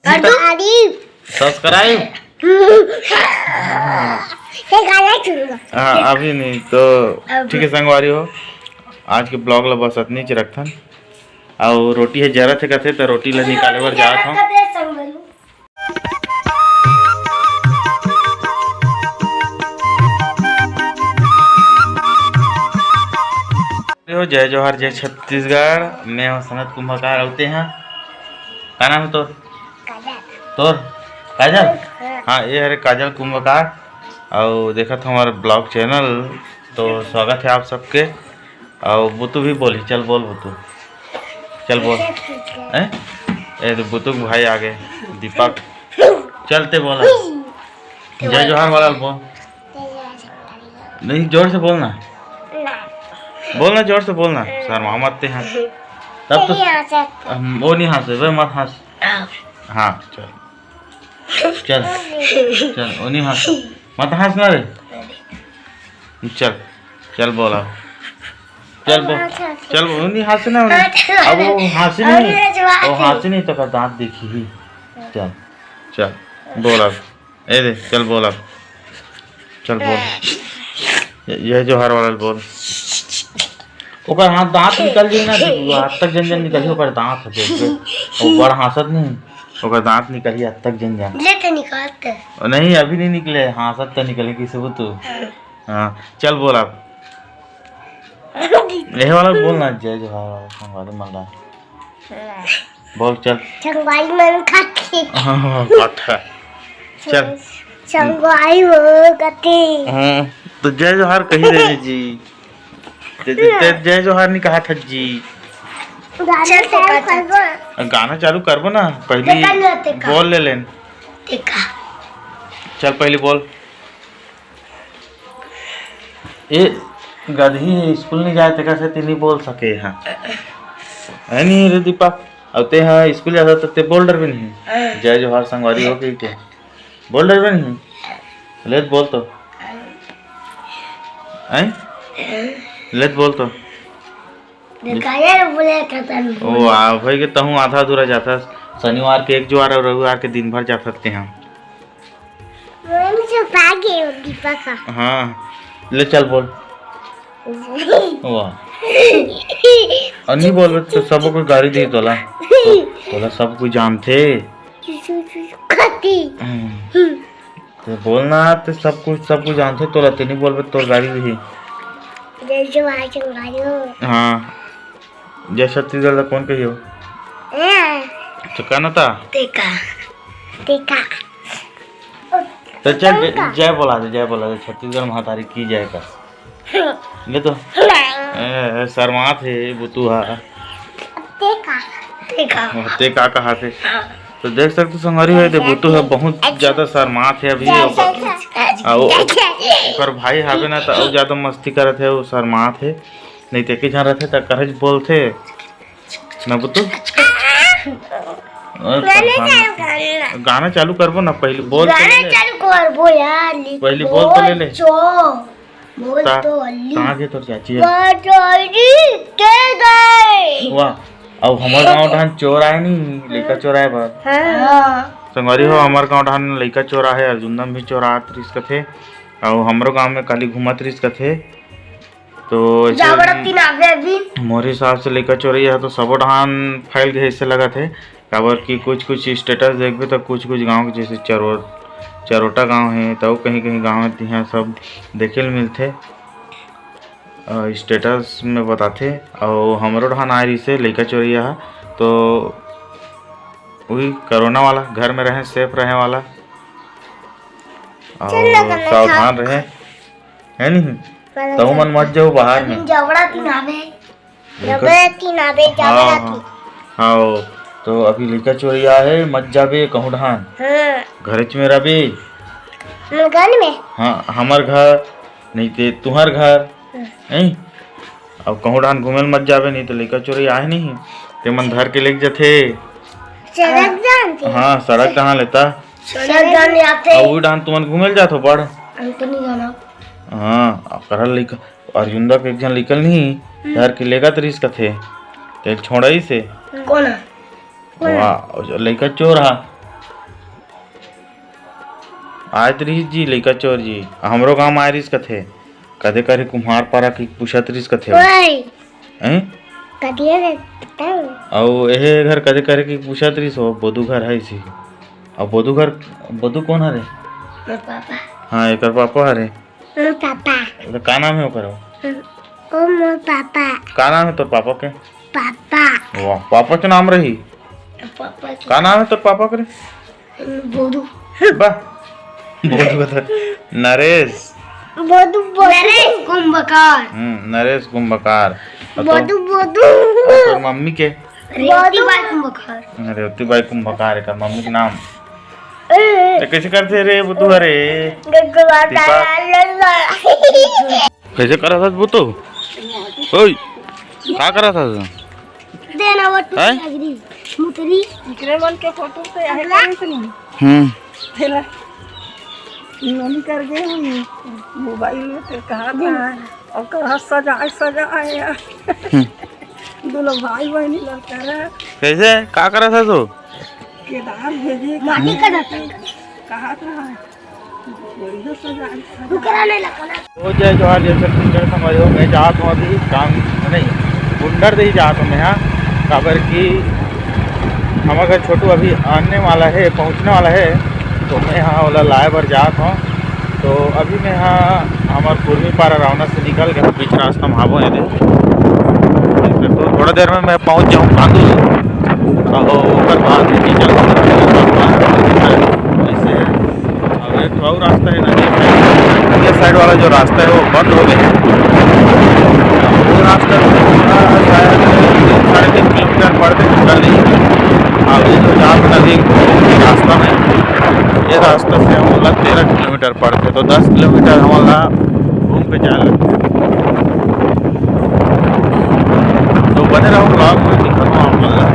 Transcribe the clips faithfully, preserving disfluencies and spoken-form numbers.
कर दो। अरे। सब्सक्राइब। ये गाना सुनूंगा। हाँ, अभी नहीं तो। अब। ठीक है संगवारी हो, आज के ब्लॉग ला बस अतनी च रखथन। अउ रोटी हे जरत हे कथे, त रोटी ला निकाले बर जात हूँ। हो, जय जोहार, जय छत्तीसगढ़। मैं हूँ सनत कुंभकार, अउ ते हा? का नाम है तोर? काजल। तोर? काजल? हाँ। हाँ, ये हरे काजल कुंभकार। अउ देखत हमारे ब्लॉग चैनल, तो स्वागत है आप सबके। अउ बुतू भी बोली, चल बोल बुतू, चल बोल। हैं? ए तो बुतू के भाई आ गए, दीपक। चल ते बोला, जय जोहार वाला बोल। नहीं, जोर से बोलना। बोलना, जोर से बोलना, शर्मा मत ते हाँ। तब तो हम, वो नहीं हंसे, वे मत हंस। हाँ, चल। चल, चल, वो नहीं हंस। मत हंसना रे। चल, चल बोला। चल बोल। चल बोल, नहीं हंसना। अब वो हंसी नहीं, वो हंसी नहीं तो का दांत देखी ही। चल, चल, बोल अब। ए दे, चल बोल अब। चल बोल। ये, ये जोहार वाला बोल। ओकर हाथ दांत निकल जाई ना, तो हाथ तक जन जन निकल ओकर दांत ह, देख के। वो बड़ हंसत नहीं, ओकर दांत निकल हाथ तक जन जन। ले तो निकालते। ओ नहीं, अभी नहीं निकले, हंसत तो निकले किसे वो तू। हाँ, चल बोल अब। ये वाला बोल ना, जय जोहार वाला, संगवारी मन ला। बोल चल। संगवारी मन खाथे। हाँ, हाँ, खाथे। चल। संगवारी हो कथे। हाँ, तो जय जोहार कही दे जी। ते, ते, ते जय जोहार नहीं कहा था जी। गाना चल, ते चालू कर, करबो। गाना चालू करबो ना, पहली ते कर ना, ते का। बोल ले लेन। ते का। चल पहली बोल। ए गदही है, स्कूल नहीं जाए, तेकर से ती नहीं बोल सके है। है नहीं रे दीपक, अब ते हाँ स्कूल जाता तो ते बोल डर भी नहीं। जय जोहार संगवारी हो गई के बोल डर भी नहीं। लेत बोल तो। हैं? लेत बोल तो। देखा यार, बोले खत्म। ओ, आ, भाई के तहूँ आधा अधूरा जाता। शनिवार के एक जुआर और रविवार के दिन भर जाता ते हाँ। मैं छुपा गई हूँ दीपक का। हाँ, ले चल बोल। वाह। और नहीं बोलबे तो सब कोई गारी दी तोला। तो, तोला सब कोई जानथे। चुचु चुचु खाती। हम्म। तो बोलना, तो सब कुछ, सब कुछ जानथे तोला, ते नहीं बोलबे तोर गारी दी। जय जोहार संगवारी हो। हाँ। जय छत्तीसगढ़ ला कौन कहियो? हाँ। तो का ना ता? देखा। देखा। तो चल, जय, जय बोला दे, जय बोला दे, छत्तीसगढ़ महातारी की जय कर। ले तो। ए, ए, शर्मात हे बुतू हा। ते का? ते का? ओ, ते का कहा थे? हाँ। तो देख सकते संगवारी हो, ये बुतू है बहुत ज्यादा शर्मात है अभी। ओकर, आ, ओ-, ओकर भाई हावे ना, तो अउ ज्यादा मस्ती करत है, वो शर्मात है। नहीं ते के झन रहथे, त कहेच बोलथे। ना बुतू? और गाना परेशान चालू कर ना। गाना चालू करबो ना, पहली बोल तो गाना ले ले। चालू करबो यार, लिख पहली बोल तो ले ले। चो। बोल ता-, तो अल्ली। कहाँ गे तोर चाची है? बटोरी के गए। वाह, अब हमर गाँव डहन चोर आए नी, लइका चोर आए बर। हाँ। संगवारी हो, हमर गाँव डहन लइका चोर आए, अर्जुंदम भी चोर आत रिस कथे, अउ हमरो गाँव में काली घूमत रिस कथे। तो ऐसे जावड़ा तीन आवे अभी। मोर हिसाब से लइका चोरइया ह तो सबो डहान फैल गए ऐसे लगत हे, काबर कि कुछ कुछ स्टेटस देखबे तो कुछ कुछ गांव के जैसे चरो-, चरोटा गांव हे, तो कहीं कहीं गांव हे, तिहां सब देखे ल मिलथे। अ, स्टेटस में बताथे। अउ हमरो डहान आए रहिसे लइका चोरइया ह, तो वही कोरोना वाला, घर में रहे, सेफ रहे वाला, अउ चल ना, करना सावधान था। रहे। है नहीं? पर तहु मन मत जाओ बाहर में। अभी जबड़ा तीन आवे। लइका जबड़ा तीन आवे, हाँ, जबड़ा हाँ। तीन। हाँ, तो अभी लइका चोरी आए, मत जाबे कहूँ ढान। हाँ। घरेच में रहबे। हमर घर में? हाँ, हमर घर, नहीं ते तुहर घर। हाँ। नहीं? अब कहूँ ढान घूमे ल मत जाबे, नहीं तो लइका चोरी आए नहीं। ते मन धर के लेके जथे। सड़क जानते? हाँ, सड़क कहाँ लेता? सड़क जान आते। अब वही ढान तुमन घूमे ल जाथो बड़। हम तो नहीं जाना। हाँ, अब करल लइका। अर्जुंदा के एक झन लइका ल नहीं, हम्म। धर के लेगत रहिस कथे, तेल छोड़ाइस हे। कौन हे? वाह, लइका चोर हा। आय तो रिहिस जी लइका चोर जी, हमरो गांव म आय रिहिस कथे, कदे करे कुम्हार पारा के पूछत रिहिस कथे। ओए। हैं? कदिया रे तब। अउ एहे घर कदे करे के पूछत रिहिस, ओ बोदू घर हे इसी। अउ बोदू घर, बोदू कोन हरे? मोर पापा। हाँ, एकर पापा हरे। मोर पापा। तो का नाम हे ओकर? ओ मोर पापा। का नाम हे तोर पापा के? पापा। वाह, पापा के नाम रही। पापा के। का नाम हे तोर पापा के रे? बोधू। बा। बोधू बता। नरेश। बोधू, बोधू। नरेश कुंभकार। हम्म, नरेश कुंभकार। अउ तोर, बोधू, बोधू। अउ तोर मम्मी के? रेवती बाई कुंभकार। रेवती बाई कुंभकार एकर मम्मी के नाम। ए। ए, कइसे करथे रे बोधू हरे? गगवा दीपक। ला ला। कइसे करत हस बोधू? ओए, का करत हस? देना वो टूट हैं? लग रही। मुतरी। इकरे मन के फोटो से आहे अगला। करे से नहीं। हम्म। तेला नोनी कर गए हम मोबाइल में, तेरे कहा था, और कहा सजाए, सजाए यार। हम्म। दो लोग भाई बहन ही लगता है। कइसे? का करत हस तू? केदार भेजे माटी का जाता है। कहा था। तो जय जोहार, जय छत्तीसगढ़ संगवारी हो। मैं जात हूँ अभी काम नहीं, गुंडर दे ही जात हूँ मैं यहाँ, काबर कि हमर घर छोटू अभी आने वाला है, पहुँचने वाला है, तो मैं यहाँ ओला लाए बर जात हूँ। तो अभी मैं यहाँ हमर पूर्वी पारा रावना से निकल के बीच रास्ता में हावो ये दे। तो थोड़ा देर में मैं पहुँच जाऊँ पांदू, तो ओकर बाद ही चल सकते हैं। ऐसे है। अब एक ठो अउ रास्ता है नदी side, ये side वाला जो रास्ता है वो बंद हो गया है। वो रास्ता भी थोड़ा शायद तीन, साढ़े तीन किलोमीटर पड़थे, निकल नहीं है। अब ये जो जात नदी के रास्ता में, ये रास्ता से हम लोग तेरह किलोमीटर पड़थे, तो दस किलोमीटर हमन ला घूम के जाए लगथे। तो बने रहो vlog में, दिखाहूँ आप मन ला।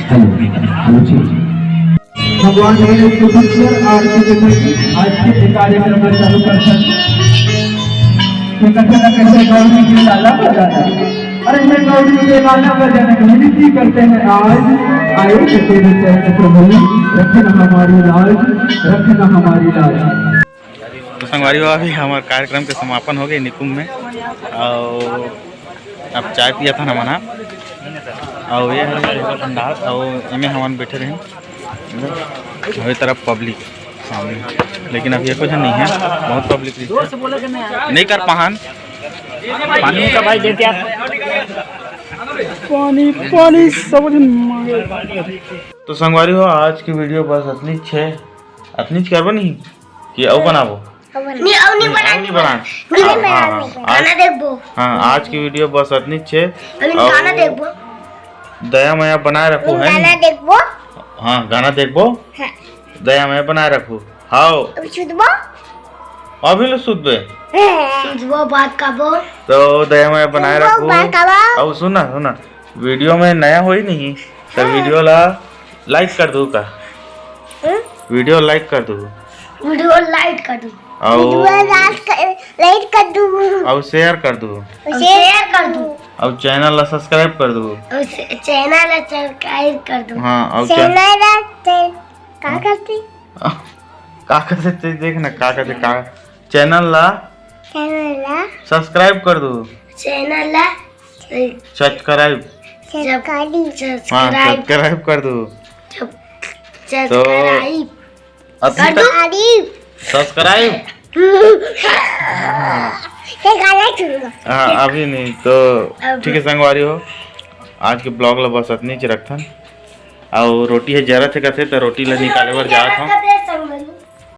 हेलो, हेलो जी। हम भगवान हे सुंदर आज के दिन की आज के कार्यक्रम में चालू कर सकते हैं। तो कैसे ना कैसे गौरी के लाला बजाना। अरे हे गौरी के लाला बजाना की विनती करते हैं आज। आए तो तेरे चरण प्रभु, रखना हमारी लाज, रखना हमारी लाज। तो संगवारी हो, अभी हमर कार्यक्रम के समापन हो गए निकुंभ में, और अब चाय पिया था ना मना, और ये है भंडार, और एमे हमन बैठे रहे, अभी तरफ पब्लिक सामने, लेकिन अभी एको झन नहीं है, बहुत पब्लिक नहीं कर पहान। पानी का भाई देते आप। पानी, पानी सब झन मांगे। तो संगवारी हो, आज की वीडियो बस अतनीच है, अतनीच करबो नहीं कि अउ बनाबो? नहीं, अउ नहीं नहीं, बना, अउ नहीं नहीं बना। बना। नहीं हाँ, बना, हाँ, नहीं बना। आज गाना देखबो। हाँ, आज की वीडियो बस अतनीच है। अभी और गाना देखबो। दया मया बनाए रखो, है गाना नी? देखबो। हाँ, गाना देखबो। हाँ। दया मया बनाए रखो। हाओ। अभी सुतबो। अभी लो सुतबे। सुतबो, बात करबो। तो दया मया बनाए सुतबो, रखो। बात करबो। अब सुना, सुना, वीडियो में नया होई नहीं तो हाँ। वीडियो ला लाइक कर दू का? हम्म? वीडियो लाइक कर दू। वीडियो लाइक कर दू। और वीडियो लाइक कर, लाइक कर दू। और शेयर कर दू। और शेयर कर दू। और चैनल ला सब्सक्राइब कर दू। और से-, चैनल ला सब्सक्राइब कर दू। हाँ, और चैन- चैनल ला से-, का हाँ। करती? का करते देख ना, का करते, का चैनल ला चैनल ला सब्सक्राइब कर दू। चैनल ला सब्सक्राइब। सब्सक्राइब। हाँ, सब्सक्राइब। सब्सक्राइब कर दू। सब तो सब्सक्राइब। अभी कर तक दू। सब्सक्राइब। ये गाना सुनूंगा। हाँ, अभी नहीं तो अभी। ठीक है संगवारी हो, आज के ब्लॉग ला बस अतनीच रखथन। और रोटी है जरत है कथे तो रोटी ला निकाले बर जात हूँ।